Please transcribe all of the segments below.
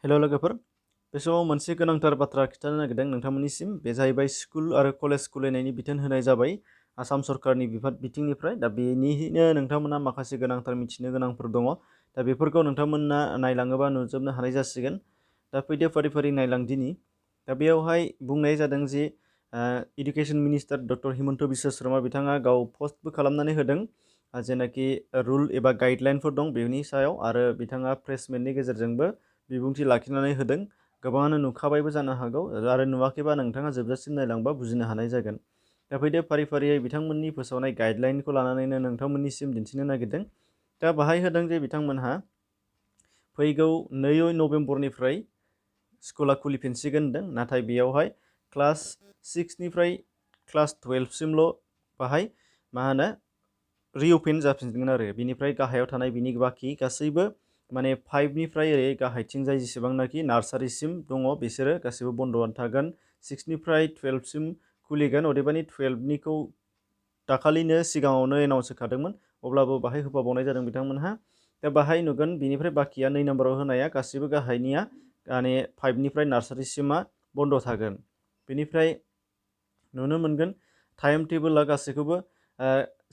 हेल' लोगोफोर, बे समाव मोनसे गोनांथार बाथ्रा खिन्थानो नागिरदों नोंथांमोननिसिम। बे जाहैबाय स्कुल आरो कलेज खुलिनायनि बिथोन होनाय जाबाय आसाम सरकारनि बिथिंनिफ्राय। दा बेनिनो नोंथांमोना माखासे गोनांथार मिथिनो गोनांफोर दङ। दा बेफोरखौ नोंथांमोना नायलाङोबा नुजोबनो हानाय जासिगोन। दा फैदो फारि फारि नायलांदिनि। दा बेयावहाय बुंनाय जादों जे education minister doctor Himanta Biswa Sharma बिथाङा गाव पस्टबो खालामनानै होदों, जेनाखि रुल एबा गाइडलाइनफोर दं बेनि सायाव, आरो बिथाङा प्रेसमेन्टनि गेजेरजोंबो बिबुंथि लाखिनानै होदों। गोबाङानो नुखाबायबो जानो हागौ, आरो नुवाखैबा नोंथाङा जोबजासिम नायलांबा बुजिनो हानाय जागोन। दा फैदो फारि फारियै बिथांमोननि फोसावनाय गाइडलाइनखौ लानानैनो नोंथांमोननिसिम दिन्थिनो नागिरदों। दा बाहाय होदों जे बिथांमोनहा फैगौ 2 नभेम्बरनिफ्राय स्कुला खुलिफिनसिगोन होनदों, नाथाय बेयावहाय क्लास 6निफ्राय क्लास 12सिमल' बाहाय रिअपेन जाफिनगोन आरो बिनिफ्राय गाहायाव थानाय बिनि बाखि गासैबो 5निफ्राय ओरै गाहायथिंजाय जेसेबांनाखि नार्सारिसिम दङ बिसोरो गासैबो बन्द'आनो थागोन। 6निफ्राय 12सिम खुलिगोन, अदेबानि 12निखौ दाखालिनो सिगाङावनो एनाउन्स होखादोंमोन, अब्लाबो बाहाय होफाबावनाय जादों बिथांमोनहा। दा बाहाय नुगोन बिनिफ्राय बाखिया 2 नाम्बाराव होनाया गासैबो गाहायनिया 5निफ्राय नार्सारिसिमा बन्द' थागोन। बेनिफ्राय नुनो मोनगोन टाइम टेबोला गासैखौबो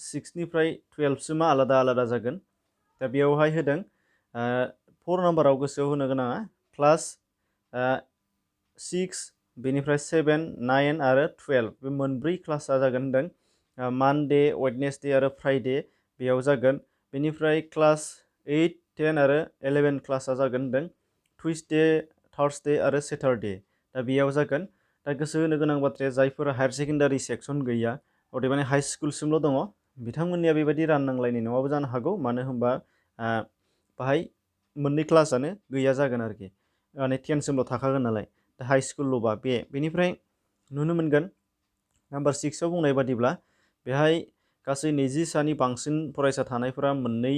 6निफ्राय 12सिमा आलादा आलादा जागोन। दा बेयावहाय होदों 4 नाम्बाराव गोसोआव होनो गोनाङा क्लास 6, बेनिफ्राय 7, 9 आरो 12 बे मोनब्रै क्लासा जागोन होनदों। मानडे, वेडनेसडे आरो फ्राइडे बेयाव जागोन। बेनिफ्राय क्लास 8, 10 आरो 11 क्लासा जागोन होनदों। टुइसडे, थार्सडे आरो सेटारडे दा बेयाव जागोन। दा गोसो होनो गोनां बाथ्राया जायफोरा हायार सेकेन्डारि सेक्सन गैया, अदेबानि हाइ स्कुलसिमल' दङ, बिथांमोननिया बेबायदि राननांलायनाय नङाबो जानो हागौ। मानो होनबा बाहाय मोननै क्लासानो गैया जागोन आरोखि, 10सिमल' थाखागोन नालाय। दा हाइ स्कुलल'बा बेनिफ्राय नुनो मोनगोन नाम्बार 6आव बुंनाय बादिब्ला बेहाय गासै 20सानि बांसिन फरायसा थानायफोरा मोननै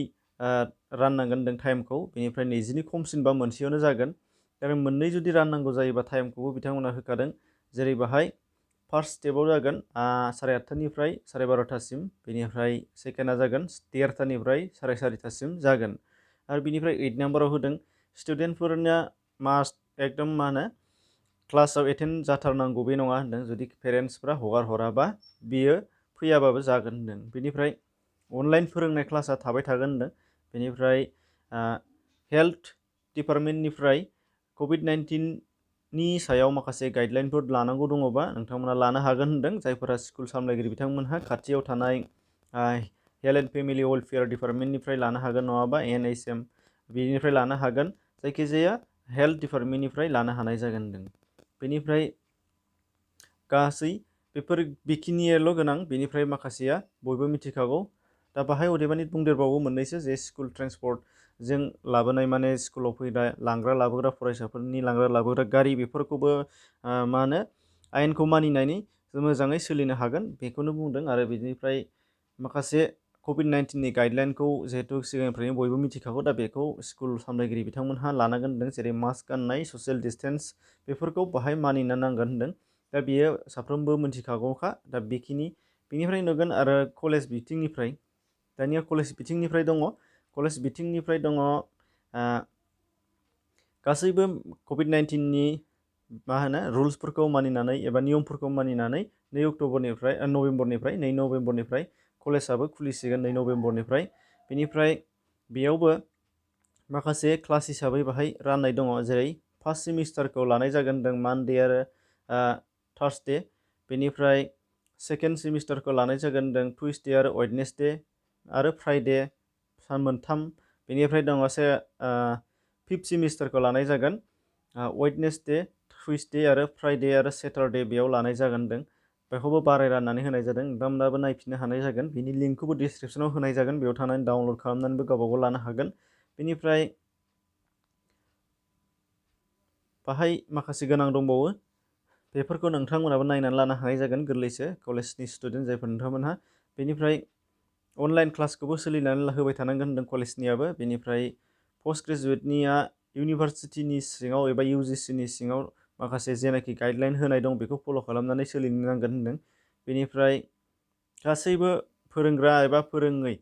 राननांगोन होनदों टाइमखौ। बेनिफ्राय 20नि खमसिनबा मोनसेयावनो जागोन। दा बे मोननै जुदि राननांगौ जायोबा टाइमखौबो बिथांमोना होखादों। जेरै बाहाय फार्स्ट स्टेपाव जागोन 8:30निफ्राय 12:30सिम, बेनिफ्राय सेकेन्डआ जागोन 1:30निफ्राय 4:30सिम जागोन। आरो बिनिफ्राय 8 नाम्बाराव होदों स्टुडेन्टफोरना मास्ट एकदम क्लासाव एटेन्ड जाथारनांगौ बे नङा होनदों। जुदि पेरेन्टसफ्रा हगार हराबा बियो फैयाबाबो जागोन होनदों। बेनिफ्राय अनलाइन फोरोंनाय क्लासा थाबाय थागोन होनदों। बेनिफ्राय हेल्थ डिपार्टमेन्टनिफ्राय COVID-19नि सायाव माखासे गाइडलाइनफोर लानांगौ दङबा नोंथांमोना लानो हागोन होनदों। जायफोरा स्कुल सामलायगिरि बिथांमोनहा खाथियाव थानाय हेल्थ एन्ड फेमिलि वेलफेयार डिपार्टमेन्टनिफ्राय लानो हागोन, नङाबा NHM बिनिफ्राय लानो हागोन। जायखिजाया हेल्थ डिपार्टमेन्टनिफ्राय लानो हानाय जागोन होनदों। बेनिफ्राय गासै बेफोर बेखिनियाल' गोनां, बेनिफ्राय माखासेया बयबो मिथिखागौ। दा बाहाय अदेबानि बुंदेरबावो मोननैसो जे स्कुल ट्रेन्सपर्टजों लाबोनाय स्कुलाव फैनाय लांग्रा लाबोग्रा फरायसाफोरनि लांग्रा लाबोग्रा गारि, बेफोरखौबो आयेनखौ मानिनानै मोजाङै सोलिनो हागोन बेखौनो बुंदों। आरो बिनिफ्राय माखासे COVID-19नि गाइडलाइनखौ जिहेतु सिगांनिफ्रायनो बयबो मिथिखागौ, दा बेखौ स्कुल सामलायगिरि बिथांमोनहा लानांगोन होनदों। जेरै मास्क गाननाय, ससियेल डिसटेन्स, बेफोरखौ बाहाय मानिनो नांगोन होनदों। दा बियो साफ्रोमबो मिथिखागौखा। दा बेनिफ्राय नुगोन आरो कलेज बिथिंनिफ्राय, दानिया कलेज बिथिंनिफ्राय दङ गासैबो COVID-19नि रुल्सफोरखौ मानिनानै एबा नियमफोरखौ मानिनानै 2 नभेम्बरनिफ्राय कलेजाबो खुलिसिगोन 2 नभेम्बरनिफ्राय। बेनिफ्राय बेयावबो माखासे क्लास हिसाबै बाहाय राननाय दङ। जेरै फार्स्ट सेमिस्टारखौ लानाय जागोन होनदों मानडे आरो थार्सडे। बेनिफ्राय सेकेन्ड सेमिस्टारखौ लानाय जागोन होनदों टुइसडे आरो वेडनेसडे आरो फ्राइडे, सान 3। बेनिफ्राय दङ फिफ्थ सेमिस्टारखौ लानाय जागोन वेडनेसडे, टुइसडे आरो फ्राइडे आरो सेटारडे बेयाव लानाय जागोन होनदों। बेखौबो बाराय राननानै होनाय जादों। नोंथांमोनाबो नायफिननो हानाय जागोन। बिनि लिंकखौबो डिसक्रिपसनाव होनाय जागोन, बेयाव थानानै डाउनलड खालामनानैबो गावबागाव लानो हागोन। बेनिफ्राय बाहाय माखासे गोनां दंबावो, बेफोरखौ नोंथांमोनाबो नायनानै लानो हानाय जागोन गोरलैसो, कलेजनि स्टुडेन्ट जायफोर नोंथांमोनहा। बेनिफ्राय अनलाइन क्लासखौबो सोलिनानै होबाय थानांगोन होनदों कलेजनियाबो। बेनिफ्राय पस्ट ग्रेजुवेटनिया इउनिभार्सिटिनि सिङाव एबा UGCनि सिङाव माखासे जेनाखि गाइडलाइन होनाय दं बेखौ फल' खालामनानै सोलिनो नांगोन होनदों। बेनिफ्राय गासैबो फोरोंग्रा एबा फोरोङै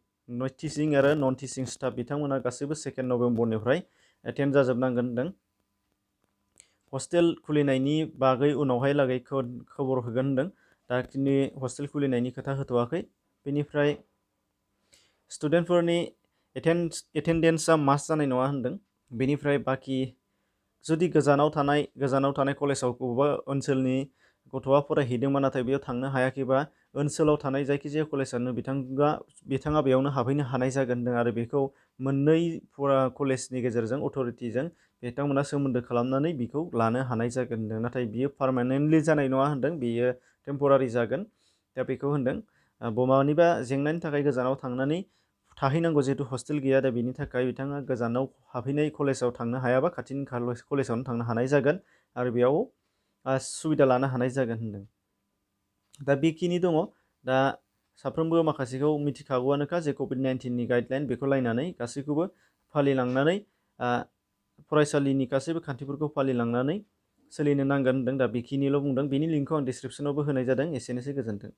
टिचिं आरो नन टिचिं स्टाफ बिथांमोना गासैबो 2 नभेम्बरनिफ्राय एटेन्ड जाजोबनांगोन होनदों। हस्टेल खुलिनायनि बागै उनावहाय लागै खबर होगोन होनदों। दाखिनि हस्टेल खुलिनायनि खोथा होथ'वाखै। बेनिफ्राय स्टुडेन्टफोरनि एटेन्डेन्सआ मास्ट जानाय नङा होनदों। बेनिफ्राय बाखि जुदि गोजानाव थानाय कलेजाव बबेबा ओनसोलनि गथ'आ फरायहैदोंमोन नाथाय बेयाव थांनो हायाखैबा ओनसोलाव थानाय जायखिजाया कलेजानो बिथाङा बेयावनो हाबहैनो हानाय जागोन होनदों आरो बेखौ मोननै कलेजनि गेजेरजों अथ'रिटिजों बिथांमोना सोमोन्दो खालामनानै बेखौ लानो हानाय जागोन होनदों। नाथाय बियो पारमानेन्टलि जानाय नङा होनदों, बेयो टेम्परारि जागोन। दा बेखौ होनदों। बबेनिबा जेंनानि थाखाय गोजानाव थांनानै थाहैनांगौ, जिहेतु हस्टेल गैया, दा बेनि थाखाय बिथाङा गोजानाव हाबहैनाय कलेजाव थांनो हायाबा खाथिनि कलेजावनो थांनो हानाय जागोन आरो बेयाव सुबिदा लानो हानाय जागोन होनदों। दा बेखिनि दङ। दा साफ्रोमबो माखासेखौ मिथिखागौआनोखा जे COVID-19नि गाइडलाइन बेखौ लायनानै गासैखौबो फालिलांनानै फरायसालिनि गासैबो खान्थिफोरखौ फालिलांनानै सोलिनो नांगोन होनदों। दा बेखिनिल' बुंदों। बेनि लिंकखौ आं डिसक्रिपसनावबो होनाय जादों। एसेनोसै, गोजोन्थों।